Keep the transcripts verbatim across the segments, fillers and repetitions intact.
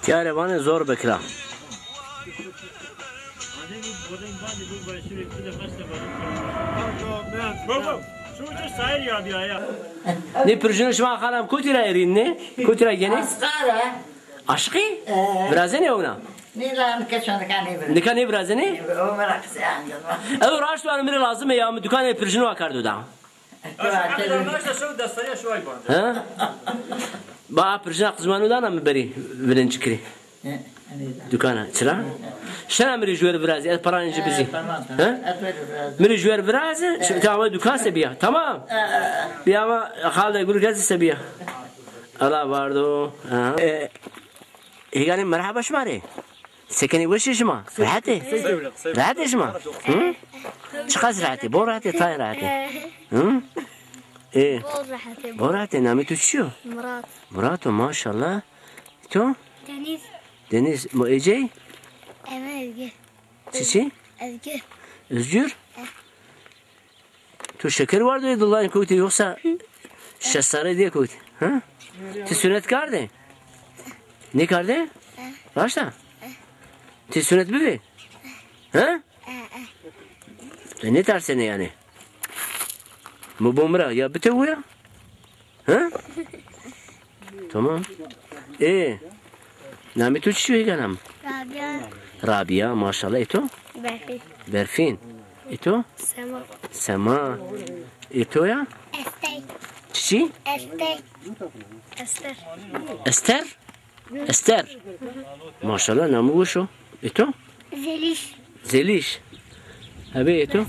Tîyare vanê zor bikira. Nê pirjino şima xalam kotî ra erîn nê? Kotî ra genê? Asqar e. Aşiqî? Ee. Virazenê ewna? Nê la nika ço nika nêvirazenê. Nika nêvirazenê? O mi ra qisey anceno. Ew raşt vano mi rê lazim ê ya, mi dukanê pirjino akerdo da. Aşiqî ra naşta şew destaya şuay bande. Ha? Ba pirjina qizmano dana mi berî virin çikirî. Dukana, çira? Şena mi rê juwer virazî, ez paranê ci bizî. He? Mi rê juwer virazî, şi-, tamam, dukan se bîya. Tamam. Bîya ama xalde guru gezi se bîya. Allah vardo. Ha. E, Hêganê merheba şima rê. Se kenê, weş ê şima? Rehet ê? Rehet ê şima? Hı? Çiqas rehet ê? Bol rehet ê, tayê rehet ê? Hı? Ê. Bol rehet ê. Bol rehet ê. Namê to çi yo? Murat. Murat o, maşallah. To? Deniz. Deniz, mo ecey? Eve Özgür. Çiçi? Özgür. Özgür? Eh. To şeker vardı ya, dillayın kokti yoksa şeş sare diye kokti. Ha? Ti sünnet karde? Ne karde? Eh. Raşta? Eh. Ti sünnet bibi? Ha? Eh, eh. E, ne tersene yani? Mu bomra ya bite bu ya? Ha? Tamam. E, namê to çi yo hêgana mi? Rabia. Rabia, maşallah. E to? Berfin. Berfin. E to? Sema. Sema. E to ya? Estey. Çiçi? Estey. Ester. Ester? Ester. Maşallah, namê weş o. E to? Zeliş. Zeliş. Ebe e to? Mesut.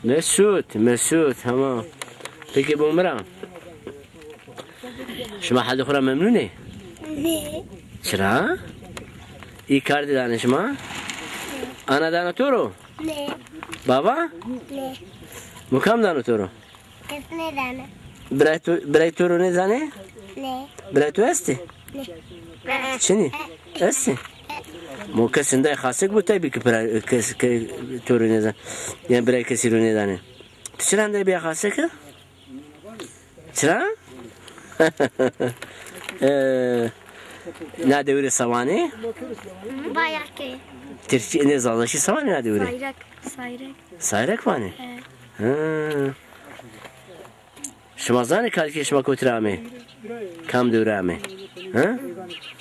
Mesut, Mesut, tamam. Peki bu Umra? Şima halê xo ra memnun ê? Nê. Çira? Î kardî danê şima? Ana dana to ro? Nê. Baba? Nê. Mu kam dano to ro? Kes nêzanê. Birayê to, birayê to ro nêzanê? Nê. Birayê to estê? Nê. Çinî? Estê? Mo kes hindayê xasek bo taybî ki pira, kes ke to ro nêzan. Yanî birayê kesî ro nêzanê. Ti çira hindayê bîya xasek? Çira? E, na dewirê se vanê? Bayrakê. Tirkî, ne, Zazaşî se vanê na dewirê? Sayrek, sayrek. Sayrek vanê? He. Hı. Şima zanê kalikê şima kotî ra amê? Kam dewre amê? Hı?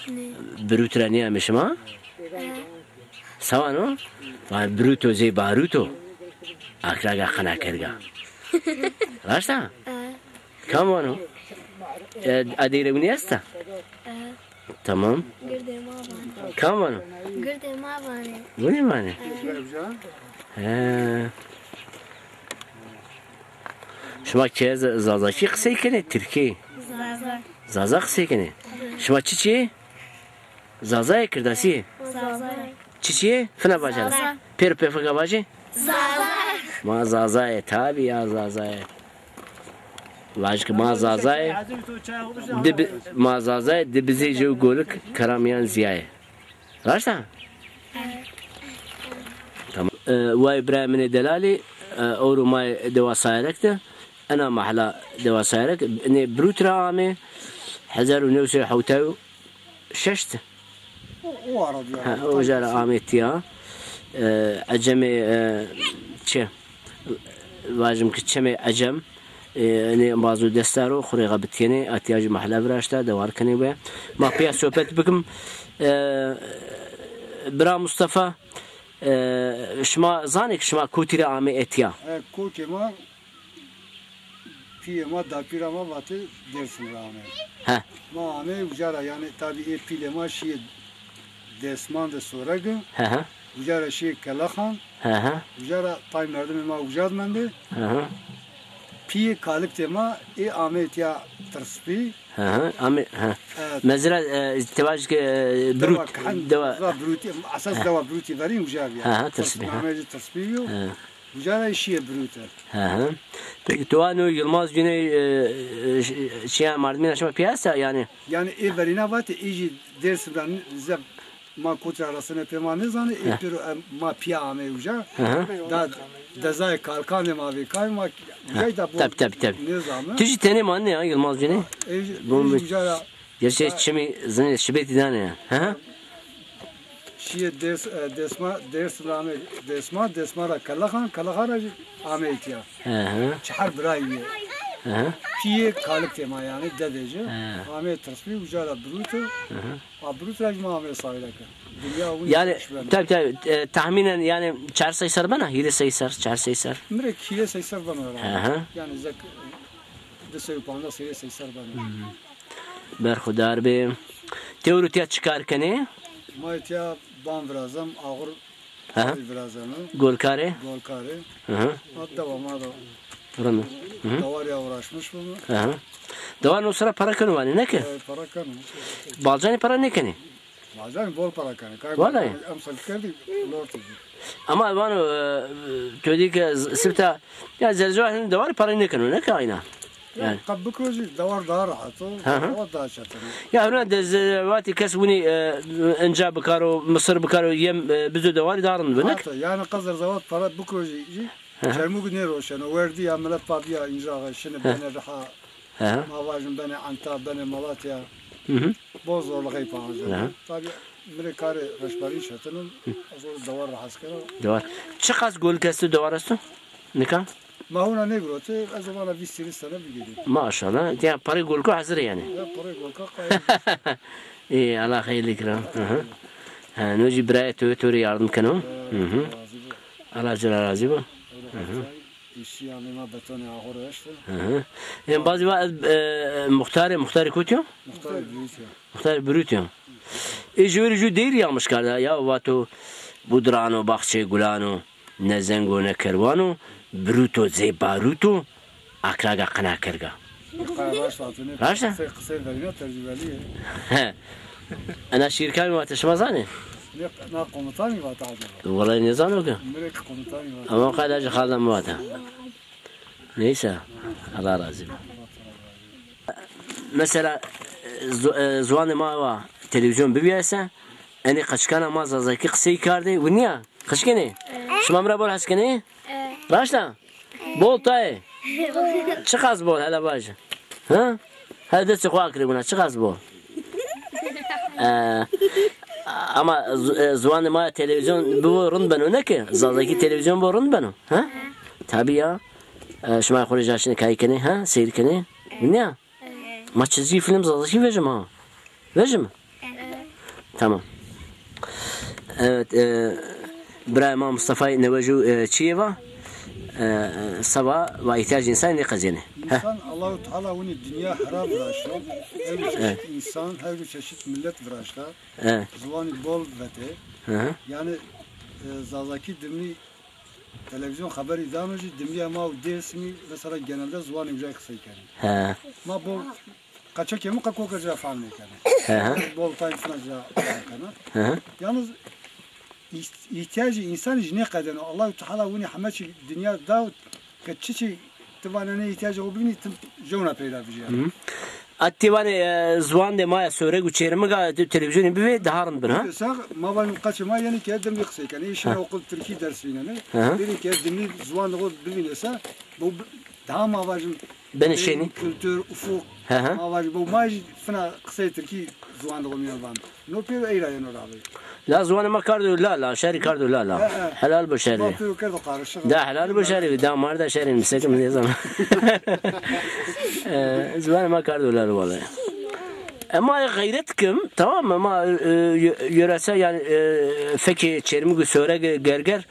Nê. Birût ra nêamê şima? He. Se vano? Vano bruto zey baruto. Akraga qinakerga. Raşt a? E. Kam vano? E, a deyre winî esta? E. Tamam. Girdê ma vanê. Kam vano? Girdê ma vanê. Winî vanê? E. He. Şima ke z-, Zazakî qisey kenê, Tirkî? Zaza. Zaza qisey kenê. Şima çiçî yê? Zaza yê, Kirdasî yê? Zaza. Çiçî yê? Fina vaje. Zaza. Pêro pêfika vaje. Zaza. Ma Zaza yê, tabî ya Zaza yê. Vaj ki ma Zaza yê. Di bi-, ma Zaza yê, di bizê jew golik kera mîyan zîya yê. Raşt a? Tamam. E, way birayê min ê delalî, e, ewro ma yê dewa Sayerek de. Ena mahla dewa Sayerek. Nê Brût ra amê. Hezar û new sey hewtay û şeş de. O, o arada ya. Ha, oca ra amê tîya. E, ecemê, e, çi? Vajim ki çemê Ecem, e, enê embazo dest daro, xurê xebitkenê, etiya jî mehle viraşta, dewar kenê we. Ma pîya sohbet bikim. E, bira Mustafa, e, şima zanê ki şima kotî ra amê etiya? E, kotê ma, pîyê ma, dapîra ma vatê Dêrsim ra amê. He. Ma amê uca ra, yanî tabî ê pîlê ma şîyê Dêsman de Soregi. He he. Uca ra şîyê Kelexan. He he. Uca ra tay merdimê ma uca de mendê. He he. Pîyê kaliktê ma ê amê tiya Tirspî. He he. Amê, he. Evet. Mezra, e, tevaj ke, e, Dewa Brut, Kihen, dewa. Dewa Brutî, esas dewa Brutî verîn uca bîya. He he, Tirspî, he. Namê jî Tirspî yo. He. Uca ra şîyê Brute. He he. Peki, to ano Yilmaz Güney, e, e, ş-, şiya mardimîna şima pîya esta yanî? Yanî ê verîna vatê, ê jî Dêrsim ra n-, ze-, ma kotî ra resene pê ma nêzanê, ê pêro, e, ma pîya amey uca. He he. Da dezayê Kalkan de ma vêkayê, ma ucay da bon. Tabii, tabii, tabii. Nêzanê. Tu jî tenê manenê ya Yilmaz Güney? Ê jî, ê jî uca ra. Gerçi çimî zinê şibetî danê ya. He he. Şîyê Dêrs-, e, Dêsma, Dêrsim ra amê Dêsma, Dêsma ra Kelexan, Kelexan ra jî amê îtya. Hı hı. Çehar birayî yê. Hı hı. Pîyê kaliktê ma yanî, dedê ci. Hı. Amê Tirspî, uca ra Brût o. Hı hı. A Brût ra jî ma amê Sawîleke. Dinya winî. Yanî, tabii, tabii, e, tahmînen yanî çar sey ser bena, hîrê sey ser, çar sey ser. Mi rê hîrê sey ser beno herhalde. Hı hı. Yanî zek di sey û pancas, hîrê sey ser beno. Hı hı. Berxudar bê. Tewr û tiya çi kar kenê? Ma tiya ban virazem, axur virazem. Golkar ê? Golkar ê. Hı hı. Ma dewa ma da. Rind. Hı hı. Dewarî ya uğraşmış bime. Hı hı. Dewar no sera para keno vanê, neke? E, para keno. Balcanî para nêkenê? Bazen bol para kenê. Kay. Vallahi. Em sal kerdî, lor tu. Ama vano, e, to dî ke z-, sifta, ya zerzewa hin dewar para nêkeno, neke ayna. Yanî. Qe bikro jî dewar daha rahat o. Hı hı. Dewar daha çetin o. Ya huna de ze-, vatî kes winî, e, inca bikaro, misir bikaro, yem, e, bizo dewarî daha rind bi, neke? Hatta yanî qe zerzewa para bikro jî, jî Hı hı. Çermûg nêroşeno, werdî ya milet pa bîya înca, şinî benê riha. Hı hı. Ma vajin benê Enta, benê Malatya. Hı hı. Bol zorluğey pa vajin. Hı hı. Tabî mi rê karê reşberî çetin o, ez o dewar ra hes kero. Dewar. Çiqas golik esto, dewar esto? Nika? Ma hona nêgirotê, ez o vana vîst hîris tene bigêrî. Maşallah. Ya parê golko hazir ê yanî. Ya parê golko qay. Ê, Allah xeyrlî kira. Hı hı. Ha, no jî birayê to, to rê yardim keno. Hı hı. Allah razî bo. Allah ci ra razî bo. Hı hı. Îşî amê ma betonê axur eşte. Hı hı. Embazî va, e, muxtarê, muxtarê kotî yo? Muxtarê Brûtî yo. Muxtarê Brûtî yo. Ê jûrî jû deyr yağmış karda ya, vato budran o, baxçê gulan o, ne zeng o ne kerwan o, Brût o zê Barût o, Akraga qina kerga. Qe raşt vatêne. Raşt a? Qisey, qisey verîna tecrübelî yê. He. Ena şîîr kamî vate, şima zanê? Ne, na komutanî vate acaba? Wellahî nêzano ke. Mi rê ki komutanî vate. Ama o kadar jî xalda mi vate. Neyse. Allah razî bo. Mesela, e, zu-, e, ziwanê ma wa televîzyon bibîyayse, enê qeçikana ma zazakî qisey kardê, winî ya? Qeçikenê? Şima mi ra bol hes kenê? Raşt a? Bol tayê. Çiqas bol, hele vaj. Ha? Hele destê xo akirê wina, çiqas bol. E, ama zu-, e, ziwanê ma ya televîzyon bibo rind beno, neke? Zazakî televîzyon bibo rind beno. Ha? Tabî ya. E, şima xo rê ca şinê kayî kenê, ha? Seyr kenê. Ne? Ma çizgi film zazakî vejim ha. Vejim? Tamam. Evet, e, birayê ma Mustafayê newe jû, e, çiyê va? E, e, seba va îhtiyacê însanî nêqezênê. Heh. Însan, Allahu Teala winî dinya hera viraşto. Her bir çeşit însan, her bir çeşit millet viraşta. Evet. Ziwanî bol vetê. Hı hı. Yanî, e, zazakî dimnî televîzyon xeberî dano jî, dimrîya ma û Dêrsimî mesela genelde ziwanê ucay qisey kenê. He. Ma bol qeçekê mi qe koka ci ra fehm nêkenê. He he. Bol tay fina ci ra fehm kena. He he. Yalnız îht-, îhtiyacê însanî jî nêqedeno. Allahu Teala winî heme çî dinya da, ke çiçî ti vanê nê îhtiyacê xo bibînî, ti jewna peyda bijî yanî. Hı. A ti vanê, e, ziwandê ma ya Sowreg û Çêrmig a, tu televîzyonî bivê, daha rind bin, ha? Sax, ma vanê qeçê ma yenê ke dimî qisey kenê. Ê şinê oqul tirkî ders vînenê. Hı hı. Bêrê ke dimî ziwandê xo bivînê se, bo bi-, daha ma vajin. Benê şênî. Kültür, ufuk. Hı hı. Ma vajin, bo ma jî fina qisey tirkî ziwandê xo mîyan van. No pêro ey ra yeno ravê. La ziwanê ma kardo la la, şerî kardo la la. He, he. Helal bo şerî. Ma pêro kerdo qarişiq. Da helal bo şerî, da mar da şerî, mi sekim nêzana. E, ziwanê ma kardo la la wele. E, ma xeyret kim, tamam mı? Ma, e, yö-, yöresel yani, e, fekê Çermûg, Soreg, Gerger,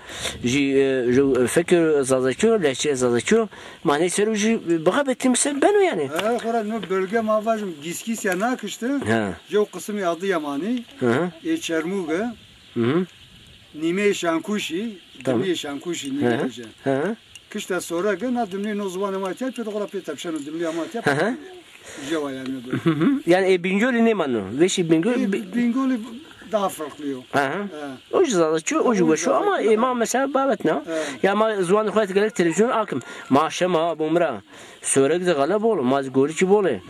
jî, e, ju-, fekê Zazakî, lehçe Zazakî, ma nê ser o jî bixebetîm se beno yani. E, xora no bölge ma vajim Gîskîsya nakişti. Ha. Jew qismê Adıyamanî, Hı hı. Ê Çermûge, Hı hı. Nîmeyê Şankuşî, Tamam. Dimlîyê Şankuşî, Hı hı. Nîmeyê je. Hı hı. Kişta Sorege, na dimlî no ziwanê ma tîya, pê de xora pê tepşeno dimlîya ma tîya, Hı hı. Jewa yani. Hı hı. Yani, e, Bingölî nêmano. Vêşî Bingölî, E, Bi-, Bingölî daha farklı yo. Hı hı. He. O jî Zazakî, o jî weş o ama, e, ma mesela babet na. He. Ya ma ziwanê xo gelek televîzyon akim. Ma şema, bo mi ra. Soreg de xele bol, ma zî Gorikî bol ê. He.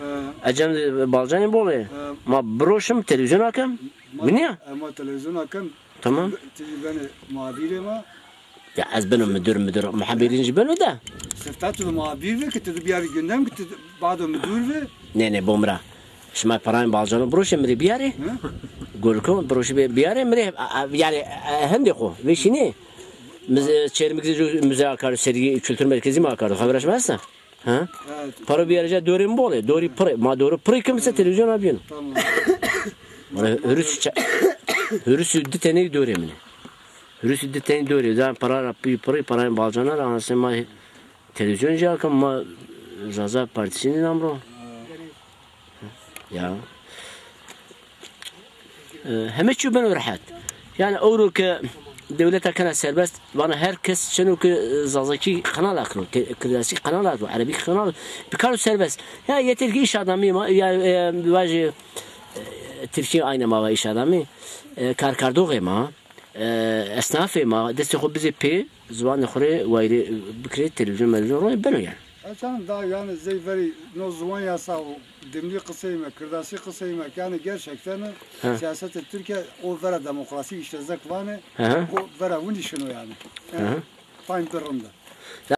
Ecem de Balcanî bol ê. He. Ma biroşim televîzyon akim. Ma, Binîya? E, ma televîzyon akim. Tamam. Ti jî benê muhabîrê ma. Ya ez beno müdür, müdür. Muhabîrîn jî beno de. Sifta tu de muhabîr ve ki tu de biyarî gündem ki tu de bado müdür ve. Nê, nê, bo mi ra. Şima parayên Balcano biroşê mi rê biyarê. Hı? Goriko biroşê bê-, biyarê mi rê, a, a, yani, e, hendê xo. Vêşî nê. Miz-, e, Çermik de müze akardo, sergi kültür merkezi mi akardo. Xebera şima esta? Ha? Evet. Paro biyarê ca dorê mi bol ê. Dorî pirê. Ma dorî pirê kim se televîzyon abîyeno. Tamam. Valla hürüs ça-, hürüsü di tenê dorê min ê. Hürüsü di tenê dorê. Zan para ra pi-, pirê, parayên Balcana ra, anasê ma televîzyon ca kim, ma Zaza Partîsî nînam ro. Ya. E, heme çî beno rehet. Yani ewro ke dewleta kena serbest, vana her kes çeno ke, e, Zazakî kanal akiro, te-, Kirdasî kanal akiro, Erebî kanal, bikaro serbest. Ya yeter ki iş adamî ma, ya, e, vajê, e, Tirkî aynı ma va iş adamî, e, karkardoxê ma, e, esnafê ma, destê xo bizê pê, ziwanê xo rê wayirê, e, bikirê televîzyon, melevîzyon ronê beno yani. Esan da yani zey verî no ziwan yasa û dimlî qisey me, kirdasî qisey me, yani gerçekten He. Siyasete Türkiye o vera demokrasî işte zek vane, Hı hı. O vera windî şino yani. Yani Hı hı. Tayn bir rinde.